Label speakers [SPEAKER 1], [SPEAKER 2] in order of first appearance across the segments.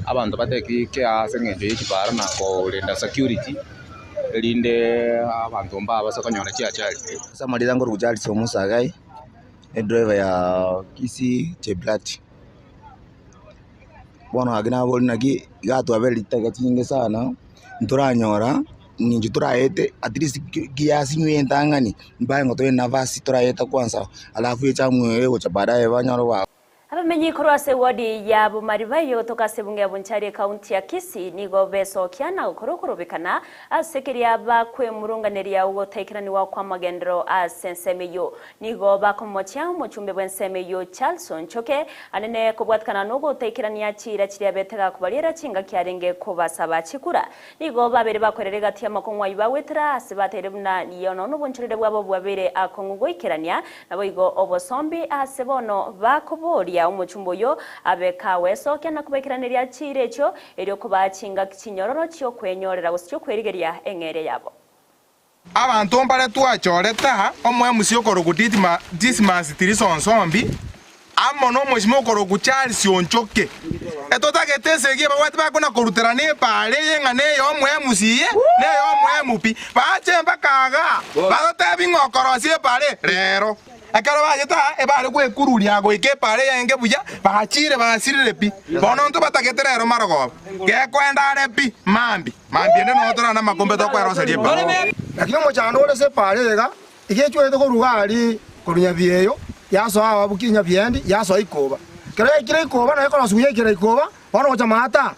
[SPEAKER 1] Abanto bateki care ase eng'encho ye chipara na korenda security, erinde abanto mbabase konyora chiachari.
[SPEAKER 2] Ase amarieta nkorokwa Charles Omosagai, edriver ya Kisii Chebilat. Bono gaki naboria naki iga twabera ritaka chinyinge sana, ntoranyora eng'encho toraete at least kiasinywe entang'ani mbaye ngo tobe nafasi toraeta kwanza alafu echamu eye egocha baadaye banyore ba.
[SPEAKER 3] Abamenyi korwa ase ewodi ya Bomariba eyogotoka ase ebunge ya Bonchari ekaunti ya Kisii nigo besokia na gokora okorobekana ase keria bakwemurunganeria ogotaikeraniwa kw'amagenderero ase ensemo eyio. Nigo bakomochia omochumbe bw'ensemo eyio Charles Onchoke anene kobwatikana nogotaikerania chiira chiria betega kobariera chingaki arenge kobasaba chikura. Nigo babere bakwerera egati y'amakong'u ayio bagwetera ase bateire buna yono nobonchorere bwabo bwabeire akong'u goikerania, naboigo obosombi ase bono bakoboria omochumba oyio abe kagwesokia na kobaikeraneria chiira echio, erio kobaa chingaki chinyororo chi'okwenyorera gose chi'okwerigeria eng'eria yabo.
[SPEAKER 4] Abanto mbare twachorete aa, omoemusi okorokwa Dismas Tirisonsombi, amo nomosima okorokwa Charles Onchoke. Etotagete esegi ebabwate bakona koruterana epaara eye ng'a ney'omoemusi eye, ney'omoemu pi. Bache mpaka igaa, bagotebi ng'a okorosia epaara eye rero. Ekero bachete aa, ebare gwekururia goika epaara eyenge buya, bachiire basirire pi. Bono ntobatagete rero marogoba, gekoenda are pi, mambia. Mambia ende noo torane amakombe tokweroseria epaara.
[SPEAKER 5] Lakini omochando ore ase epaara eye iga, iga echwerete korwa iga aria korwa Nyabieyo, yasoa ababuki Nyabiendi, yasoa Ikoba. Ekero yaikire Ikoba, naye ekorosigwa yaikera Ikoba, bono gocha Maata,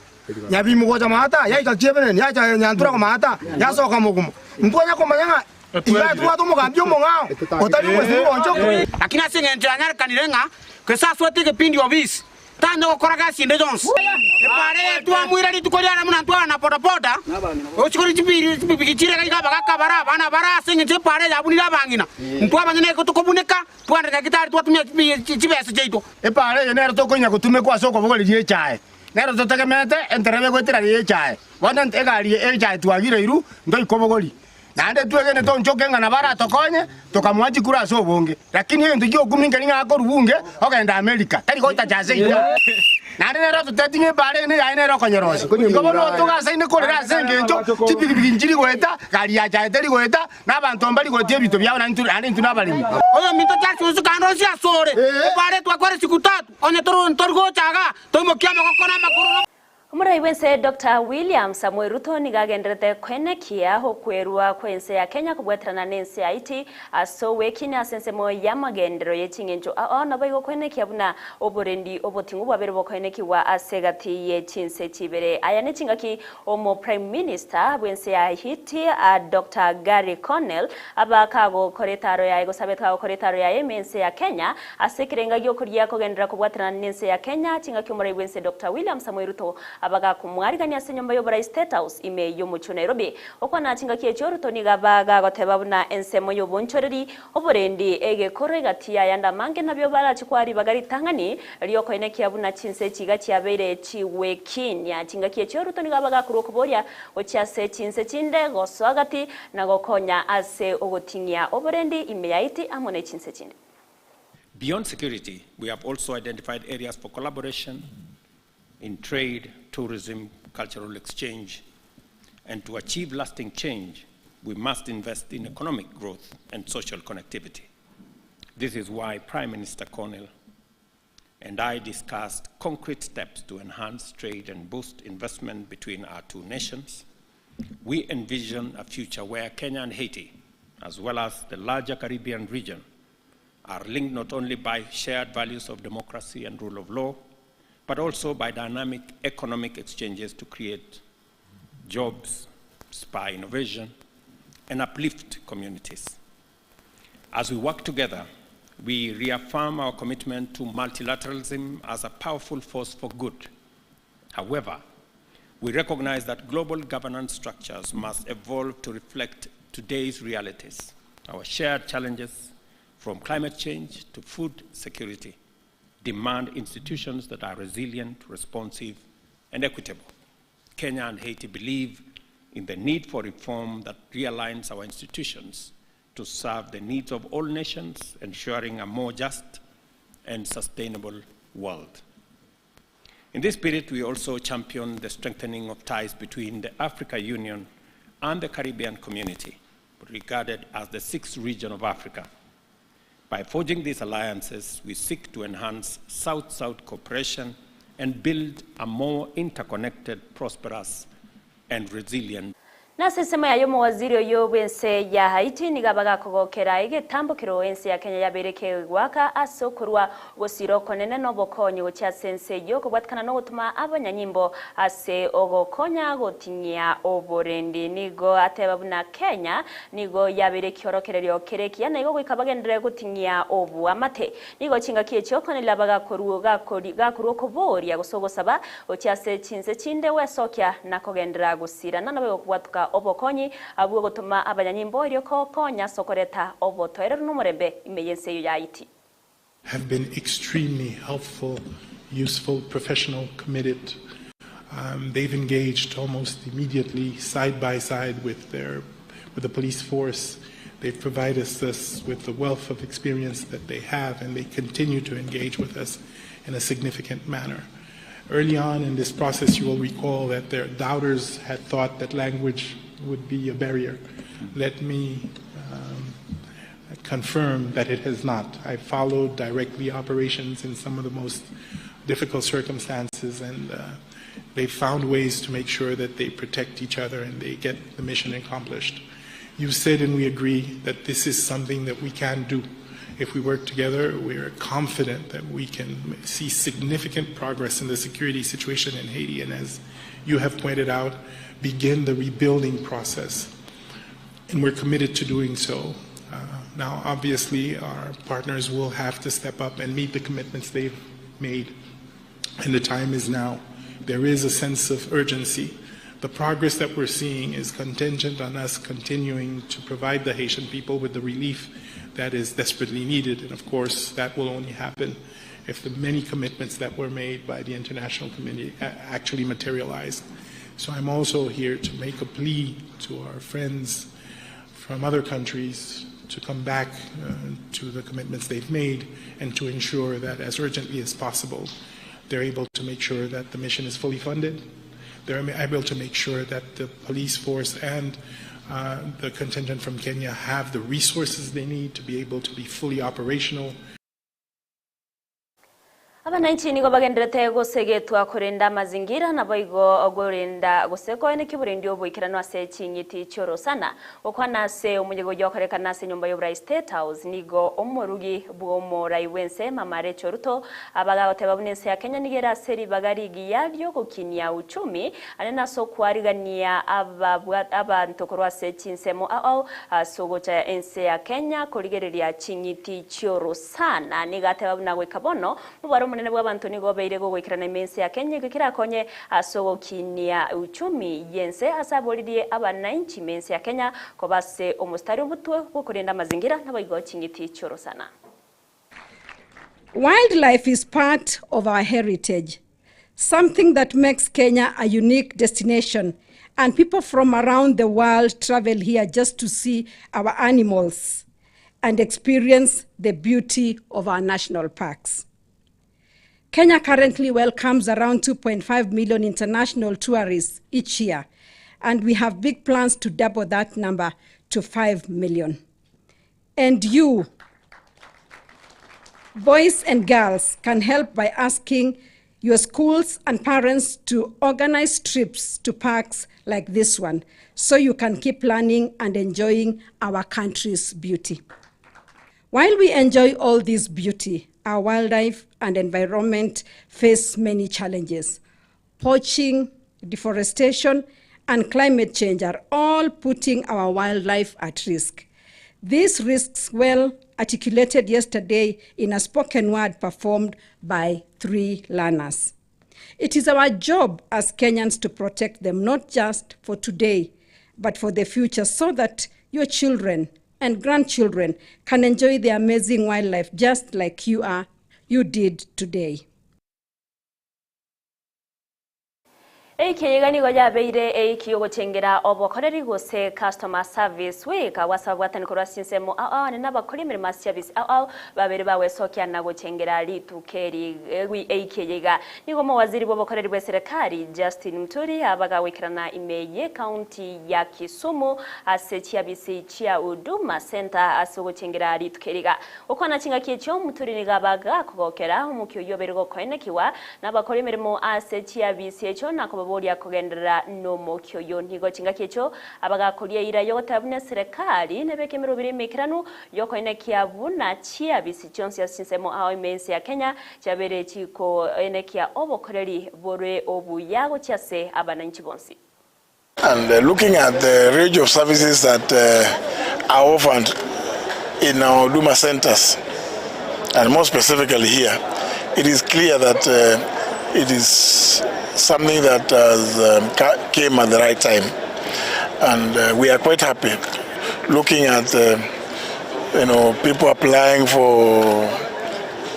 [SPEAKER 5] Nyabimu gocha Maata, yaika Kiebeneni, yacha Nyantura Maata, yasoka Mogumo. Ntwanya komanya ng'a iga tobwate omogambi omong'ao, otari omwesimi bw'onchoka.
[SPEAKER 6] Lakini ase engencho yanyarekanire ng'a Kristo asoete egepindi obisi, Tanya gokora gasi ende yonsi. Epaara eye twamoira rituko riane buna ntwara na bodaboda, gochia kore chipigipigi chire iga iga abagaka bare abana bare ase engencho epaara eye yabunire abang'ina. Intwe abanyene nigo tokobuneka, twagenda nyagetari twatumia chibesa chiaito.
[SPEAKER 5] Epaara eye nero tokonya gotumekwa ase okobogoreria echae, nero totegemeete enterebe goetera y'echae. Bono egari y'echae twagireirwe, ntoikobogoria. Naende twegenete onchoke ng'a nabo aratokonye, tokamoa chikura ase obonge. Lakini egento gi'okumia nkeri ng'a akorwa bunge ogenda Amerika, tari gotacha ase iga. Naende nere ototebi ng'a ebaara eye neyaye nere okonyerosia. Igo bono otogasaine korera ase engencho chipigipigi nchiri goeta, gari ya chaye teri goeta, na abanto mbari goetia ebinto biabo naende intwe nabaremi.
[SPEAKER 6] Oyominto Charles kande onsi asore, ebaara etwakore siku tatu, onye tori gocha igaa, toimokia amagoko na amagoro na.
[SPEAKER 3] Omorai bw'ense Doctor William Samoei Ruto nigo agenderete koenekia okwerua kw'ense ya Kenya kobwaterana n'ense ya Haiti ase ogwekina ase ensemo y'amagenderero ye ching'encho ao naboigo koenekia buna oborendi oboting'u bwabeire bokoenekigwa ase egati ye chinse chibere. Aya nechingaki omo Prime Minister bw'ense ya Haiti Doctor Garry Conille aba kagokora etaro yaye gose abete kagokora etaro yaye ime ense ya Kenya Ase ekerenga gi'okoria kogenderera kobwaterana n'ense ya Kenya, chingaki omorai bw'ense Doctor William Samoei Ruto abagakomwarigania ase enyomba y'oborai State House ime y'omochie o Nairobi. Gokwana chingaki echio Ruto nigo abagagoteba buna ensemo y'obonchoreri, oborendi, egekoro egati y'ayande amange nabio barache kwaa ribaga ritang'ani riokoenekia buna chinse echi iga chiabeire chigwekinia. Chingaki echio Ruto nigo abagakorwa okoboria gochia ase chinse chinde gosoa gati na gokonya ase ogoting'ia oborendi ime ya Haiti amo ne chinse chinde.
[SPEAKER 7] Beyond security, we have also identified areas for collaboration in trade, tourism, cultural exchange, and to achieve lasting change, we must invest in economic growth and social connectivity. This is why Prime Minister Cornell and I discussed concrete steps to enhance trade and boost investment between our two nations. We envision a future where Kenya and Haiti, as well as the larger Caribbean region, are linked not only by shared values of democracy and rule of law, but also by dynamic economic exchanges to create jobs, spur innovation, and uplift communities. As we work together, we reaffirm our commitment to multilateralism as a powerful force for good. However, we recognize that global governance structures must evolve to reflect today's realities, our shared challenges, from climate change to food security, demand institutions that are resilient, responsive, and equitable. Kenya and Haiti believe in the need for reform that realigns our institutions to serve the needs of all nations, ensuring a more just and sustainable world. In this spirit, we also champion the strengthening of ties between the Africa Union and the Caribbean community, regarded as the sixth region of Africa. By forging these alliances, we seek to enhance South-South cooperation and build a more interconnected, prosperous, and resilient
[SPEAKER 3] Nase ensemo yaye omowaziri oyio bw'ense ya Haiti nigo abagakogokera egetambokero ense ya Kenya yabeire kegoaka ase okorua ogosira okonene na obokonyi gochia ase ense eyio kobwatikana nogotoma abanyanyimbo ase ogokonya goting'ia oborendi. Nigo ateba buna Kenya nigo yabeire ekiorokererio kere ekiya na igo goika bagenderere goting'ia oboamate. Nigo chingaki echio Cornelio gakorua okoboria gose ogosaba gochia ase chinse chinde gwesokia na kogenderera gosirana naboigo kobwatuka obokonyi bw'ogotoma abanyanyimbo erio kokonya ase okoreta obotoereru na omorembe ime y'ense eyio ya Haiti.
[SPEAKER 8] Have been extremely helpful, useful, professional, committed. Um, they've engaged almost immediately, side by side with their with the police force. They've provided us with the wealth of experience that they have, and they continue to engage with us in a significant manner. Early on in this process, you will recall that their doubters had thought that language would be a barrier. Let me um, confirm that it has not. I followed directly operations in some of the most difficult circumstances, and uh, they found ways to make sure that they protect each other and they get the mission accomplished. You said, and we agree, that this is something that we can do. If we work together, we are confident that we can see significant progress in the security situation in Haiti, and as you have pointed out, begin the rebuilding process. And we're committed to doing so. Uh, now, obviously, our partners will have to step up and meet the commitments they've made, and the time is now. There is a sense of urgency. The progress that we're seeing is contingent on us continuing to provide the Haitian people with the relief that is desperately needed. And of course, that will only happen if the many commitments that were made by the international community actually materialize. So I'm also here to make a plea to our friends from other countries to come back uh, to the commitments they've made and to ensure that as urgently as possible, they're able to make sure that the mission is fully funded. They're able to make sure that the police force and uh, the contingent from Kenya have the resources they need to be able to be fully operational.
[SPEAKER 3] Abananchi nigo bagenderete gosegetwa korenda amazingira naboigo gorenda gose koenekia oborendi oboikeranu ase ching'iti chiorosana. Gokwana ase omonyigo yokorekana ase enyomba y'oborai State House nigo omorugi bw'omorai bw'ense Mama Rachel Ruto abagagoteba buna ense ya Kenya nigo ere ase ribaga rigiya riogokinia uchumi ande nase okwarigania abanto korwa ase chinsemo ao ase ogocha ense ya Kenya korigereria ching'iti chiorosana. Nigo ateba buna goika bono Omobaro omonene bw'abanto nigo obeire gogoikerana ime ense ya Kenya ekio kerakonye ase ogokinia uchumi y'ense ase aboririe abanainchi ime ense ya Kenya koba ase omostari omotwe bw'okorenda amazingira naboigo ching'iti chi'orosana.
[SPEAKER 9] Wildlife is part of our heritage, something that makes Kenya a unique destination, and people from around the world travel here just to see our animals and experience the beauty of our national parks. Kenya currently welcomes around 2.5 million international tourists each year, and we have big plans to double that number to 5 million. And you, boys and girls, can help by asking your schools and parents to organize trips to parks like this one so you can keep learning and enjoying our country's beauty. While we enjoy all this beauty, our wildlife and environment face many challenges. Poaching, deforestation, and climate change are all putting our wildlife at risk. These risks well articulated yesterday in a spoken word performed by three learners. It is our job as Kenyans to protect them, not just for today, but for the future, so that your children and grandchildren can enjoy the amazing wildlife just like you are, you did today.
[SPEAKER 3] Eiki eye iga nigo yabeire eiki y'ogochengera obokoreri gose Customer Service Week agwo ase ababwatani korwa ase chinsemo ao ao ane nabakori emeremo ase chiabisi ao ao babere bagwesokia na gochengera rituko eri eiki eye iga. Nigo omowaziri bw'obokoreri bw'eserekari Justin Muturi abagagoikerana ime y'ecounty ya Kisumu ase chiabisi chia Huduma Centre ase ogochengera rituko eri iga. Gokwana chingaki echio, Muturi nigo abagakogokera omokia oyio obeire gokoenekigwa nabakori emeremo ase chiabisi echio na kobaboria kogenderera nomokia oyio. Nigo chingaki echio abagakoria eira y'ogoteba buna eserekari nebeke emeroberi emeikeranu y'okoenekia buna chiabisi chionsi ase chinsemo ao ime ense ya Kenya chiabeire chikoenekia obokoreri bore obuya gochia ase abananchi bonsi.
[SPEAKER 10] And looking at the range of services that are offered in our Huduma centers, and more specifically here, it is clear that it is something that has um, came at the right time. And we are quite happy looking at you know, people applying for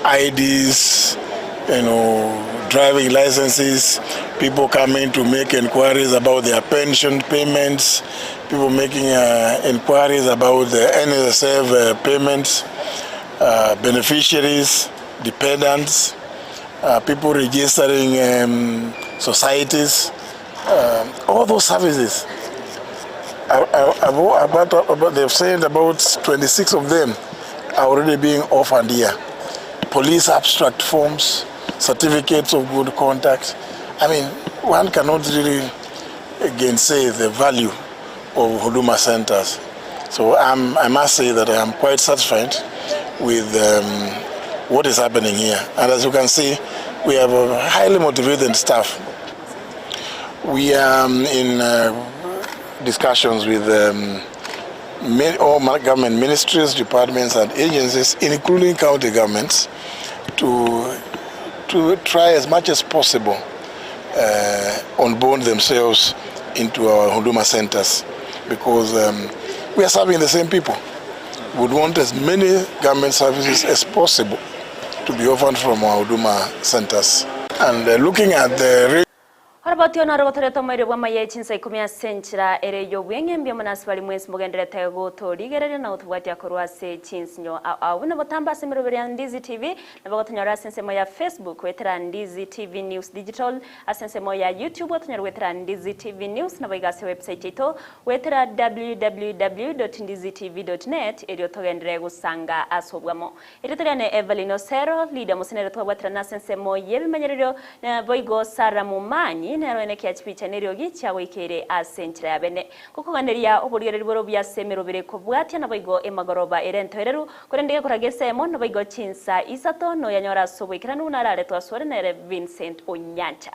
[SPEAKER 10] IDs, you know, driving licenses, people coming to make inquiries about their pension payments, people making inquiries about the NSSF payments, beneficiaries, dependents, people registering societies, all those services. About, they've said about 26 of them are already being offered here. Police abstract forms, certificates of good conduct. I mean, one cannot really again say the value of Huduma centers. So I must say that I am quite satisfied with what is happening here. And as you can see, we have a highly motivated staff. We are in discussions with all government ministries, departments and agencies, including county governments, to try as much as possible onboard themselves into our Huduma centers because we are serving the same people. We would want as many government services as possible to be offered from our Huduma centers. And looking at the
[SPEAKER 3] Oroboti ono rogotoreta omoerio bw'amaya echinsa ikomi ase enchera ere y'obweng'e mbuya mono ase baria mwensi mogenderete gotorigereria na gotobwatia korwa ase chinsinyo ao ao. Buna botambe ase emeroberi ya Ndizi TV, nabo gotonyora ase ensemo ya Facebook goetera Ndizi TV News Digital, ase ensemo ya YouTube gotonyora goetera Ndizi TV News, naboigo ase website yaito goetera www.ndizitv.net erio togenderere gosanga ase obwamo. Erieta riane Evelyn Osero, Lydia Mosenere twabwaterana ase ensemo y'ebimanyererio, naboigo Sarah Momanyi nere oenekia chipicha neriogi chiagoikeire ase enchera ya bene. Gokoganeria oborigereria bore obuya ase emerobere ekobwatia naboigo emagoroba ere entoereru, korende gekoraga esemo naboigo chinsa isato noyanyore ase oboikeranu buna araretwe asore nere Vincent Onyancha.